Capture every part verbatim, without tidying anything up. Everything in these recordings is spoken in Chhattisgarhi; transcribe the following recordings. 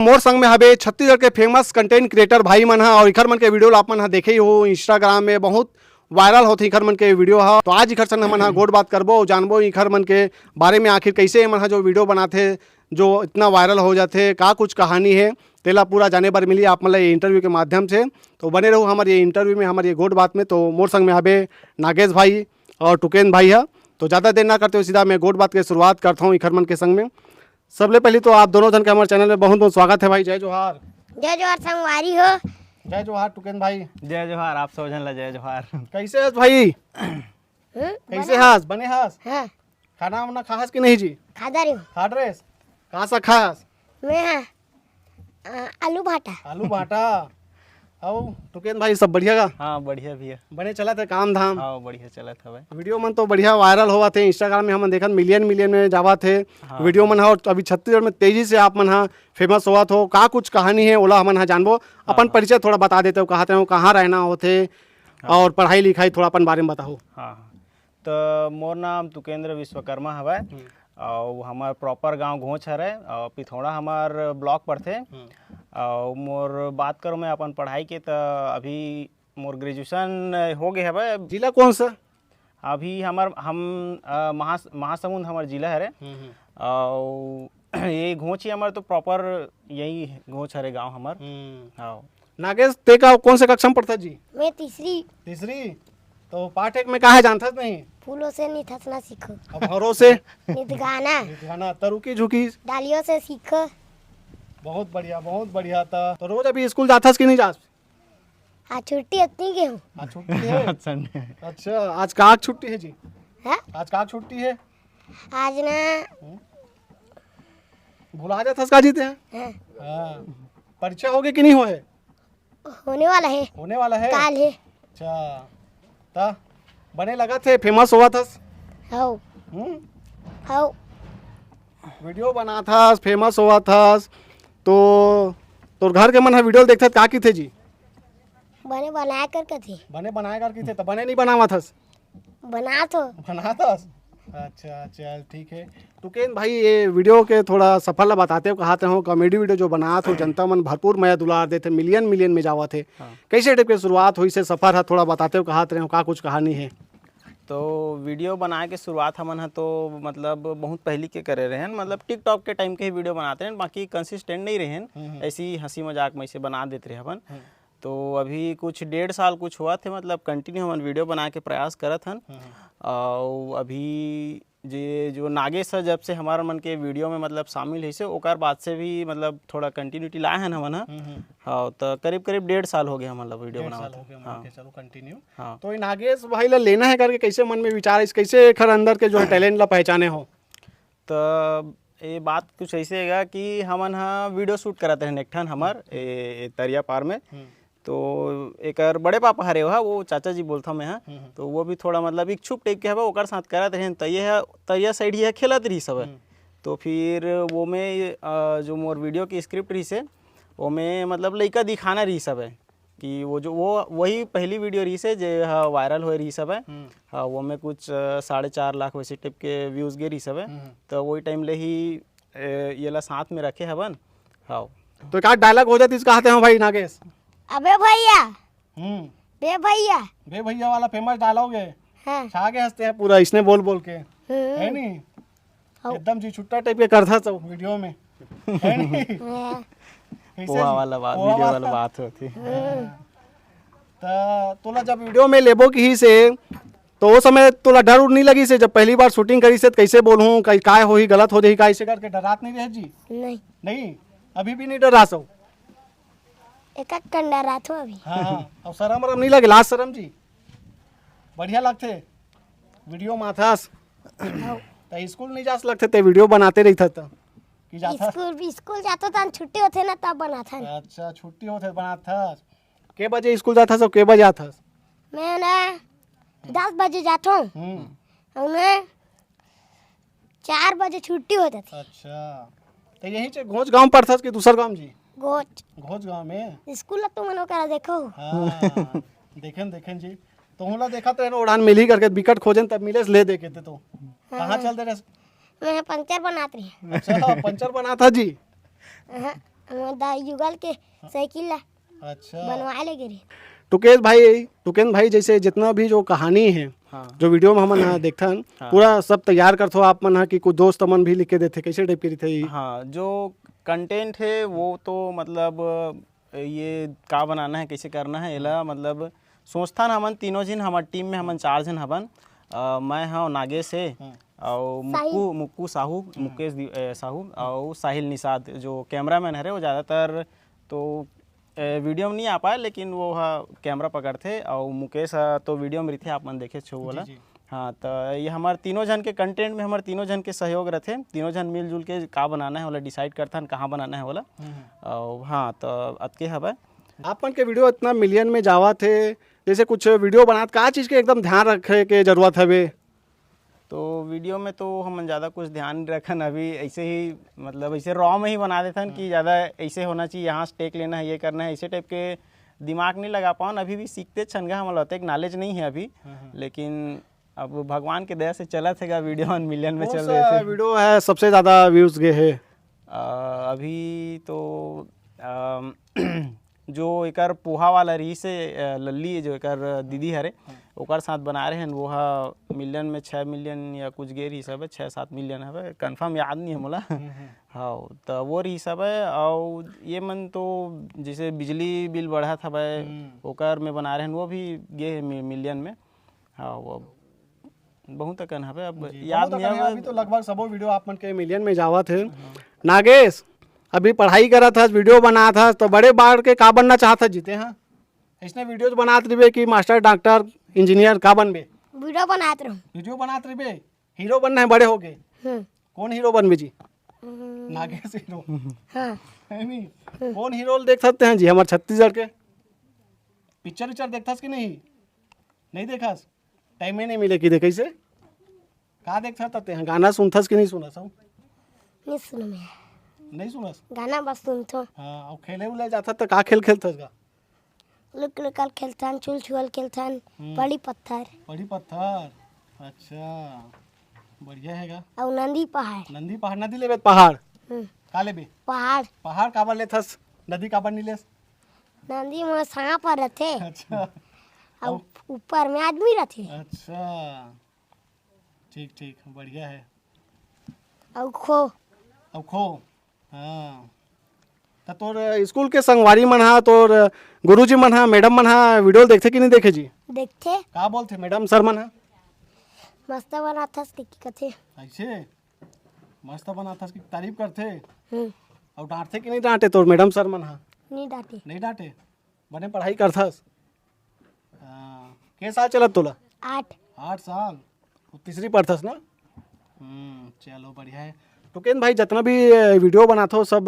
मोर संग में हवे छत्तीसगढ़ के फेमस कंटेंट क्रिएटर भाई मन ह, और इखर मन के वीडियो ला आप मन ह देखे ही हो, इंस्टाग्राम में बहुत वायरल होथे इखर मन के वीडियो ह। तो आज इखर संग हमन ह गोठ बात करबो, जानबो इखर मन के बारे में, आखिर कैसे ये मन ह जो वीडियो बनाथे, जो इतना वायरल हो जाथे, का कुछ कहानी है, तेला पूरा जाने बर मिली आप मन ला ये इंटरव्यू के माध्यम से। तो बने रहू हमर ये इंटरव्यू में, हमर ये गोठ बात में। तो मोर संग में हबे नागेश भाई और टुकेन भाई ह। तो ज़्यादा देर ना करते हुए सीधा मैं गोठ बात के शुरुआत करता हूँ इखर मन के संग में। सबले पहली तो आप दोनों जन के हमर चैनल में बहुत बहुत स्वागत है भाई। जय जोहार। जय जोहार संगवारी हो। जय जोहार टुकेन भाई। जय जोहार, आप सब झन ला जय जोहार। कैसे हस भाई? हम्म, कैसे बने। हस? बने हस? हाँ। खाना वाना खाहस कि नहीं जी? खा डारे हूँ। खा डरेस? का सा खाहस? मैं हाँ, आ, आलू भाटा। आलू भाटा। अउ टुकेन भाई, सब बढ़िया का? हाँ, बढ़िया भैया। बने चलत हे काम धाम? हाँ, बढ़िया चलत हवय। वीडियो मन तो बढ़िया वायरल होवत हे, इंस्टाग्राम में हमन देखत मिलियन मिलियन में जावत हे हाँ, वीडियो हाँ। मन ह। अभी छत्तीसगढ़ में तेजी से आप मन ह फेमस होवत हो, का कुछ कहानी है ओला हमन ह जानबो। हाँ, अपन हाँ। परिचय थोड़ा बता देते हो, कहाँ ते हो, कहाँ रहना होथे हाँ। और पढ़ाई लिखाई थोड़ा अपन बारे में बताओ। हाँ, हाँ। त मोर नाम तुकेंद्र विश्वकर्मा हवय हम्म। अउ हमर प्रॉपर गांव घोंच हरय अउ पिथौड़ा हमर ब्लॉक पड़थे। हम्म। अउ मोर बात करूँ मैं अपन पढ़ाई के, त अभी मोर ग्रेजुएशन हो गए हवय। जिला कौन सा? अभी हमर हम अ, महा महासमुंद हमर जिला हरे। हम्म, हम्म। अउ ये घोंच ही हमर तो प्रॉपर यही घोंच हरे गांव हमर। हम्म। हाँ। नागेश, ते का कौन से कक्षा में पढ़ता जी? मैं तीसरी। तीसरी? तो पाठ एक में का है जानथस नहीं? फूलों से नहीं थसना सीखो। अब हरों से? नित गाना। नित गाना, तरुकी झुकी। डालियों से सीखो। बहुत बढ़िया, बहुत बढ़िया। त तो रोज अभी स्कूल जाथस कि नहीं जास? आज छुट्टी इतनी के हूँ। आज छुट्टी है? संडे। अच्छा, आज का छुट्टी है जी? हैं? आज का छुट्टी है? आज ना हम्म? भुला जाथस का जी ते? हैं? हाँ। परीक्षा होगे कि नहीं होए? होने वाला है। होने वाला है? काल है। अच्छा, त बने लगत हे, फेमस होवत हस? हौ। हम्म? हौ। वीडियो बनात हस, फेमस होवत हस, तो तोर घर के मन ह वीडियो ल देखथे त का किथे जी? बने बनाए कर कथे। बने बनाए कर किथे, त बने नहीं बनावत हस? बनात हो। बनात हस? अच्छा, अच्छा, ठीक है। टुकेन भाई, ये वीडियो के थोड़ा सफर ला बताते हो, कहाते हो, कॉमेडी वीडियो जो बनात हो, जनता मन भरपूर मया दुलार देथे, मिलियन, मिलियन में जावत हे। हाँ। कैसे टाइप के शुरुआत होइस हे सफर ह, थोड़ा बताते हो, कहात रहे हो, का कुछ कहानी है? तो वीडियो बनाए के शुरुआत हमन ह तो मतलब बहुत पहली के करे रहेन, मतलब TikTok के टाइम के ही वीडियो बनाते रहेन, बाकी कंसिस्टेंट नहीं रहेन, हम्म, हम्म। ऐसी हंसी मजाक में से बना देते रहे अपन। हम्म। तो अभी कुछ डेढ़ साल कुछ होवत हे, मतलब कंटिन्यू हमन वीडियो बनाए के प्रयास करत हन। हम्म, हम्म। अउ अभी जे जो नागेश ह जब से हमर मन के वीडियो में मतलब शामिल होइस हे, ओकर बाद से भी मतलब थोड़ा कंटिन्यूटी लाए हन हमन ह। हम्म, हम्म। हाँ, त करीब करीब डेढ़ साल हो गए हमन ला वीडियो डेढ़ साल बनावत हो हे। गए, मान हाँ। के चलो कंटिन्यू। हाँ। तो ये नागेश भाई ला लेना है करके कैसे मन में विचार आइस, कैसे एखर अंदर के जो है टैलेंट ला पहचाने हो? त ये बात कुछ ऐसे हे गा कि हमन ह वीडियो शूट करत रहेन एक ठन हमर ए, ए तरिया पार में। हम्म। तो एकर बड़े पापा हरे ओहा, वो चाचा जी बोलथव मैं ह। हम्म, हम्म। तो वो भी थोड़ा मतलब इच्छुक टाइप के हवे, ओकर साथ करत रहेन। त ये ह तरिया साइड ये खेलत रहिस हवे। हम्म। तो फिर वो में अ, जो मोर वीडियो के स्क्रिप्ट रहिस हे, ओमे मतलब लइका दिखाना रहिस हवे कि वो जो वो वही पहली वीडियो रहिस हे जे ह वायरल होए रहिस हवे। हम्म। हाँ, वो में कुछ अ, साढ़े चार लाख वैसे टाइप के व्यूज गे रहिस हवे। हम्म। तो वही टाइम ले ही ए, ये ला साथ में रखे हवन। हाँ। तो का डायलॉग हो जाती, कहाते हो भाई नागेश? अबे भैया। हम्म। बे भैया। बे भैया वाला फेमस डायलॉग है। हाँ। छा गए हंसते हैं पूरा इसने बोल बोल के। हम्म। है नी? हाँ। एकदम जी छुट्टा टाइप के करता तो वीडियो में। है नी? हाँ। कैसे पोहा जी? वाला बात, पोहा वीडियो वाला वाला। बात होती। हम्म। त तोला जब वीडियो में लेबो किहिस हे, तो वो समय तोला डर उर नहीं लगिस हे? जब पहली बार शूटिंग करिस हे, तो कैसे बोलहूँ, कई, काय होही, गलत हो जाही, का ऐसे करके डरात नहीं रहे जी? नहीं। नहीं? अभी भी नहीं डरास हो? एक एक कन डरात हो अभी। हाँ, हाँ। अब शरम वरम नहीं लगे, लाज शरम जी? बढ़िया लगथे वीडियो माथस। हाँ। त स्कूल नहीं जास लगथे, ते वीडियो बनाते रहिथस त? कि जाथस? स्कूल, स्कूल जाथो त छुट्टी होथे ना, तब बनाथन। अच्छा, छुट्टी होथे बनाथस। के बजे स्कूल जाथस अउ के बजे आथस? मैं ना दस बजे जाथो। हम्म। अउ ना चार बजे छुट्टी हो जाथे। अच्छा, तो यही चे घोच गांव पड़थस कि दूसर गांव जी? घोच। घोच गांव में? स्कूल ला तुमन ओकरा देखो। हाँ, देखेन, देखेन जी। तो होला देखत रहे ओढ़ान मिली करके बिकट खोजन तब मिलेस ले दे के ते तो। हाँ। कहाँ चल दे रहे? मैं पंचर बनात रही। अच्छा, पंचर बनाता जी? हाँ। हमर दाई जुगल के साइकिल ला अच्छा। बनवाए ले गे रहे। टुकेश भाई, टुकेन भाई, जैसे जितना भी जो कहानी है, हाँ। जो वीडियो में हमन ह देखथन, हाँ। पूरा सब तैयार करथो आप मन ह कि कुछ दोस्त मन भी लिख के देथे, कैसे टाइप के रहिथे ई? हाँ, जो कंटेंट है वो तो मतलब ये का बनाना है, कैसे करना है, एला मतलब सोचथन हमन तीनों झिन, हमर टीम में हमन चार झन हवन। अ, मैं हव नागेश है, अउ मुक्कू मुक्कू साहू, मुकेश दि- ए, साहू, अउ साहिल निषाद जो कैमरामैन हरे, वो ज़्यादातर तो ए, वीडियो में नहीं आ पाए, लेकिन वो ह कैमरा पकड़थे, अउ मुकेश ह तो वीडियो में रहिथे, आप मन देखे छो बोला। हाँ, तो ये हमारे तीनों झन के कंटेंट में हमारे तीनों झन के सहयोग रहथे। तीनों झन मिलजुल के का बनाना है, ओला डिसाइड करथन कहाँ बनाना है ओला। अउ हाँ, तो अतके हवय। आप मन के वीडियो इतना मिलियन में जावत हे, जैसे कुछ वीडियो बनात का चीज़ के एकदम ध्यान रखे के जरूरत हवे? तो वीडियो में तो हमन ज़्यादा कुछ ध्यान नहीं रखन, अभी ऐसे ही मतलब ऐसे रॉ में ही बना देथन कि ज़्यादा ऐसे होना चाहिए, यहाँ से टेक लेना है, ये करना है, ऐसे टाइप के दिमाग नहीं लगा पावन। अभी भी सीखते छन गा, हमन ला ओतेक नॉलेज नहीं है अभी, लेकिन अब भगवान के दया से चलत हे गा, वीडियो वन मिलियन में कौन चल सा रहे थे। वीडियो है सबसे ज़्यादा व्यूज गए है? अ, अभी तो अम, जो एकर पोहा वाला रहीस हे, अ, लल्ली जो एकर दीदी हरे, ओकर साथ बनाए रहेन, वो ह मिलियन में छः मिलियन या कुछ गे रहीस हवे, छः सात मिलियन हवे, कंफर्म याद नहीं है मोला। हाँ, तो वो रहीस हवे। अउ ये मन तो जैसे बिजली बिल बढ़त हवे, ओकर में बना रहेन, वो भी गे हे मि- मिलियन में। हाँ, वो बहुत अकन हवे, अब याद बहुत नहीं अकन है, आवे। अभी तो लगभग सबो वीडियो आप मन के मिलियन में जावत है। नागेश, अभी पढ़ाई करत हस, वीडियो बनात हस, तो बड़े बाढ़ के का बनना चाहत हस जीते, हाँ? ऐसने वीडियोज बनात रहिबे कि मास्टर, डॉक्टर, इंजीनियर का बनबे? वीडियो बनात रहूं। वीडियो बनात रहिबे, हीरो बनना है बड़े होके। हम्म। कौन हीरो बनबे जी? हम्म, नागेश हीरो। हाँ। है नहीं? कौन हीरो देख सकते हैं जी हमारे छत्तीसगढ़ के? पिक्चर विक्चर देखथस कि नहीं? नहीं देखस? टाइम ही नहीं मिले कि देखे से? का देखथस तते हैं? गाना सुनथस कि नहीं सुनस? हौ? नहीं सुनो मैं। नहीं सुनस? गाना बस सुनथो। हाँ, और खेले उले जाथस तो का खेल खेलथस का? लुक लुकल खेलथन, छुल छुअल खेलथन, पड़ी पत्थर। पड़ी पत्थर। अच्छा, बढ़िया है गा। और नंदी पहाड़। नंदी पहाड़, नदी लेबे पहाड़? हम्म। का लेबे? पहाड़। पहाड़ काबर लेथस, नदी काबर नहीं लेस? नंदी में सांप रहथे। अच्छा। और ऊपर में आदमी रहथे। अच्छा, ठीक ठीक, बढ़िया है। और खो। अब खो। हाँ, त तोर स्कूल के संगवारी मन हा, तोर गुरुजी मन हा, मैडम मन हा वीडियो देखथे कि नहीं देखे जी? देखथे। का बोलथे मैडम सर मन हा? मस्त बनाथस के की कथे। ऐसे मस्त बनाथस कि तारीफ करथे? हम्म। और डांटथे कि नहीं डांटे तोर मैडम सर मन हा? नहीं डांटे। नहीं डांटे, बने पढ़ाई करथस। हाँ, के साल चलत तोला? आठ। आठ साल। वो तीसरी पढ़थस ना? हम्म, चलो बढ़िया है। टुकेन भाई, जितना भी वीडियो बनाथो सब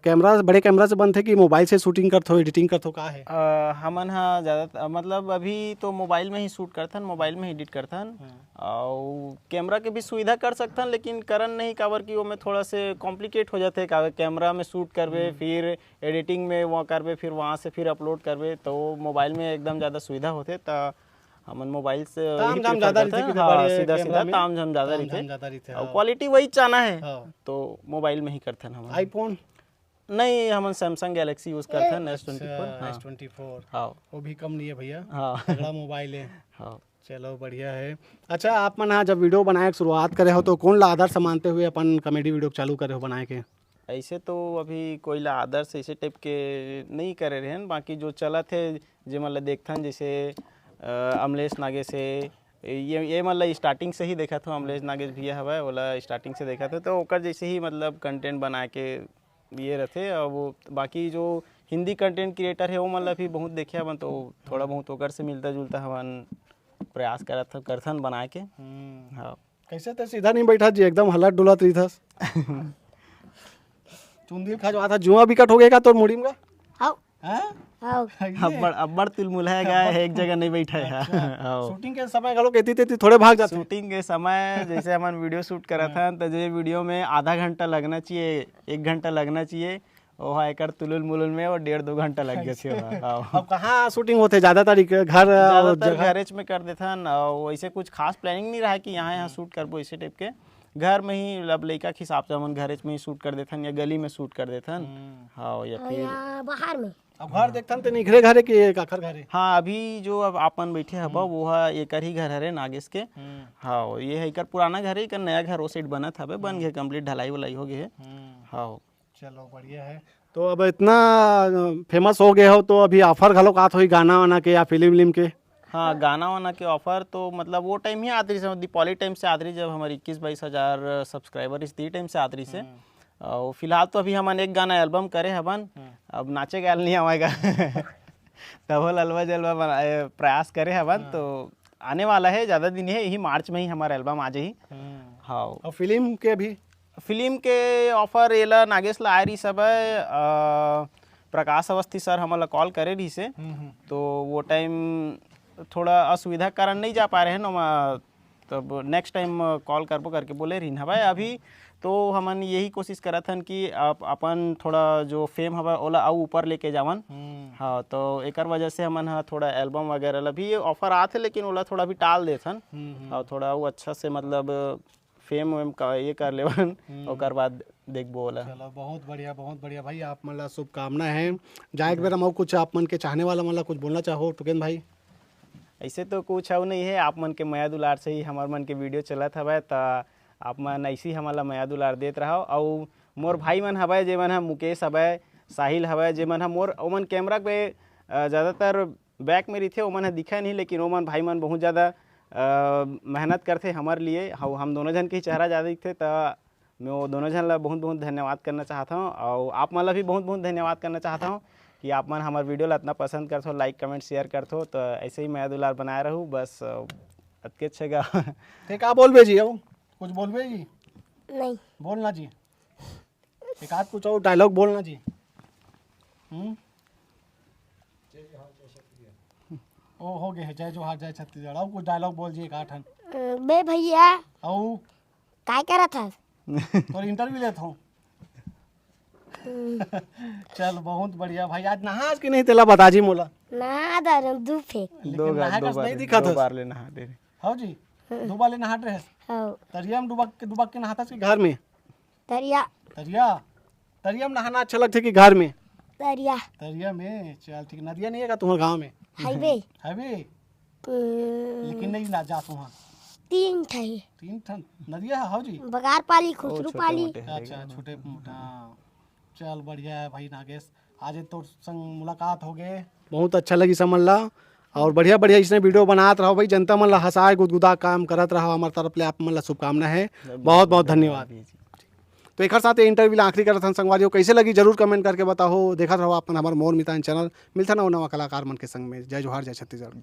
कैमरा, बड़े कैमरा से बनथे कि मोबाइल से शूटिंग करथो, एडिटिंग करथो, का है? अ, हमन हा ज़्यादा मतलब अभी तो मोबाइल में ही शूट करथन, मोबाइल में ही एडिट करथन। और कैमरा के भी सुविधा कर सकथन, लेकिन करन नहीं, काबर कि ओमे थोड़ा से कॉम्प्लिकेट हो जाथे। काबर कैमरा में शूट करबे, फिर एडिटिंग में वो करबे, फिर वहाँ से फिर अपलोड करबे, तो मोबाइल में एकदम ज़्यादा सुविधा होथे। त हमन मोबाइल से ताम ही झाम prefer ज़्यादा करथन। रहिथे कि हाँ, बड़े सीधा कैमरा सीधा में? ताम झाम ज़्यादा ताम रहिथे। झाम ज़्यादा रहिथे, और हाँ। क्वालिटी वही चाहना है, हाँ। तो मोबाइल में ही करथन हमन। आईफोन? नहीं, हमन सैमसंग गैलेक्सी यूज़ करथन, एस ट्वेंटी फोर। अच्छा, हाँ। एस ट्वेंटी फोर। हाँ। वो भी कम नहीं है भैया, हाँ। तगड़ा मोबाइल है। हाँ। चलो बढ़िया है। अच्छा, आप मन हा जब वीडियो बनाए के शुरुआत करे हो तो कौन ला आदर्श मानते हुए अपन कॉमेडी वीडियो चालू करे हो बनाए के? ऐसे तो अभी कोई ला आदर्श ऐसे टाइप के नहीं करे रहेन, बाकी जो चलत हे, जे मन ला देखथन, जैसे अ, अमलेश नागेश हे, ये ये मन ला स्टार्टिंग से ही देखत हो, अमलेश नागेश भैया हवय, ओला स्टार्टिंग से देखत हो, तो ओकर जैसे ही मतलब कंटेंट बना के ये रहथे। और वो बाकी जो हिंदी कंटेंट क्रिएटर है, वो मन ला भी बहुत देखे हवन, तो थोड़ा बहुत ओकर से मिलता जुलता हवन, प्रयास करत करथन बनाए के। हाँ। कैसे ते सीधा नहीं बैठा जी, एकदम हलत डुलत रहिथस। चुंदी खजवा था, जुआ विकट हो गया का तोर मुड़ी में का? हाउ। हैं? हाउ। ये? अब्बड़ अब्बड़ तिलमुला है गा, एक जगह नहीं बैठा है। हाँ। शूटिंग के समय घलो एती तेती थोड़े भाग जाते। शूटिंग के समय जैसे हमन वीडियो शूट करत हन, तो जे वीडियो में आधा घंटा लगना चाहिए, एक घंटा लगना चाहिए, वो हा एकर तुलुल मुलुल में वो डेढ़ दो घंटा लग गए थे वहाँ। हाँ। अब कहाँ शूटिंग होते ज्यादातर? एक घर और ज्यादातर जगह? गैरेज में कर देथन, और वैसे कुछ खास प्लानिंग नहीं रहा कि यहाँ यहाँ शूट करबो इसे टाइप के। घर में ही, अब लइका के हिसाब से हमन घरेच में ही शूट कर देथन या गली में शूट कर देथन। हम्म। हाँ, या और फिर या बाहर में। अब घर देखथन ते निखरे घरे के काखर घरे? हाँ, अभी जो अब आपन बैठे हबा, हम्म। वो हा एकर ही घर हरे, नागेश के। हम्म। हाँ, ये है एकर पुराना घर है, एकर नया घर ओ साइड बनत हवे, बन हम्म। गए, कंप्लीट ढलाई वलाई हो गए है। हम्म। हाँ। चलो, बढ़िया है। तो अब इतना फेमस हो गए हो, तो अभी ऑफर घलो आत होई गाना वाना के या फिल्म विल्म के? हाँ, गाना वाना के ऑफर तो मतलब वो टाइम ही आत रहिस, दीपावली टाइम से आत रहिस, जब हमारे इक्कीस बाईस हजार सब्सक्राइबर इस ती टाइम से आत रहिस है। हम्म। और फिलहाल तो अभी हमन एक गाना एल्बम करे हवन, हम्म। अब नाचे गायल नहीं आवेगा। तभो ललवा जलवा बना-, ए, प्रयास करे हवन, हाँ। तो आने वाला है, ज़्यादा दिन है, यही मार्च में ही हमारा एल्बम आ जाही। हम्म। हाँ। और फिल्म के भी? फिल्म के ऑफर एला नागेश ला आए रहिस हवय, अ, प्रकाश अवस्थी सर हमन ला कॉल करे रहिस हे, हम्म, हम्म। तो वो टाइम थोड़ा असुविधा के कारण नहीं जा पाए रहे ना, तब नेक्स्ट टाइम कॉल करबो करके बोले रहिन हवय। अभी तो हमन यही कोशिश करत हन कि आप अपन थोड़ा जो फेम हवय ओला अउ ऊपर लेके जावन। हम्म। हाँ, तो एकर वजह से हमन ह थोड़ा एल्बम वगैरह ला भी ऑफर आत हे, लेकिन ओला थोड़ा भी टाल देथन। हम्म, हम्म। और थोड़ा वो अच्छा से मतलब फेम वेम का ये कर लेवन, हम्म। ओकर बाद देखबो ओला। चलो, बहुत बढ़िया, बहुत बढ़िया भाई, आप मन ला शुभकामना है। जाए के बेरा म अउ कुछ आप मन के चाहने वाला मन ला कुछ बोलना चाहो टुकेन भाई? ऐसे तो कुछ अउ नहीं है, आप मन के मया दुलार से ही हमर मन के वीडियो चलत हवय, त आप मन ऐसे ही हमन ला मया दुलार देत रहव। अउ मोर भाई मन हवय, जे मन ह मुकेश हवय, साहिल हवय, जे मन ह मोर, ओमन कैमरा पे, अ, ज़्यादातर बैक में रहिथे, ओमन ह दिखय नहीं, लेकिन ओमन भाई मन बहुत ज़्यादा, अ, मेहनत करथे हमर लिए। अउ हम दोनों झन के ही चेहरा ज़्यादा दिखथे, त मैं वो दोनों झन ला बहुत बहुत धन्यवाद करना चाहत हूँ, और आप मन ला भी बहुत बहुत धन्यवाद करना चाहत हूँ कि आप मन हमर वीडियो ला इतना पसंद करथो, लाइक, कमेंट, शेयर करथो, तो ऐसे ही मया दुलार बनाए रहू। बस, अ, अतके छेगा। ते का बोलबे जी, अउ कुछ बोलबे जी? नहीं। बोलना जी, एक आध कुछ और डायलॉग बोलना जी। हम्म, ओ हो गए है, जय जोहार, जय छत्तीसगढ़। और कुछ डायलॉग बोल जी एक आध ठन। अ, बे भैया, अउ काय करत हस? तोर इंटरव्यू लेत हूँ। चल, बहुत बढ़िया भाई। आज नहास कि नहीं, तेला बता जी मोला। नहा दर दू फेर। लेकिन दो बार, नहाए दो कस बार नहीं ले, दिखत दो हस। बार ले नहा दे रे। हव जी, दू बार ले नहात रहे। हव। तरिया में डुबक के, डुबक के नहाथस कि घर में? तरिया। तरिया? तरिया में नहाना अच्छा लगथे कि घर में? तरिया। तरिया में। चल ठीक। नदिया नहीं है का तुम्हारे गाँव में? हाईवे। हाईवे? हम्म। लेकिन नहीं ना जात वहाँ। तीन ठा ही। तीन ठन नदिया है, हव जी? बगार पाली, ओ, खुसरू छोटे पाली। मोटे हरे अच्छा, गाँव में। छोटे मोटे, हाँ। चल, बढ़िया है भाई नागेश, आज तोर संग मुलाकात हो गए, बहुत अच्छा लगी समझ ला। और बढ़िया बढ़िया इसने वीडियो बनात रहो भाई, जनता मन ला हंसाए गुदगुदा काम करत रहो। हमारे तरफ ले आप मन ला शुभकामना है, बहुत बहुत धन्यवाद। जी, जी। तो एक साथ ये इंटरव्यू ला आखिरी करत हन संगवारी हो, कैसे लगी जरूर कमेंट करके बताओ। देखत रहो आप मन हमारे मोर मितान चैनल, मिलता ना नवा कलाकार मन के संग में। जय जोहार, जय छत्तीसगढ़।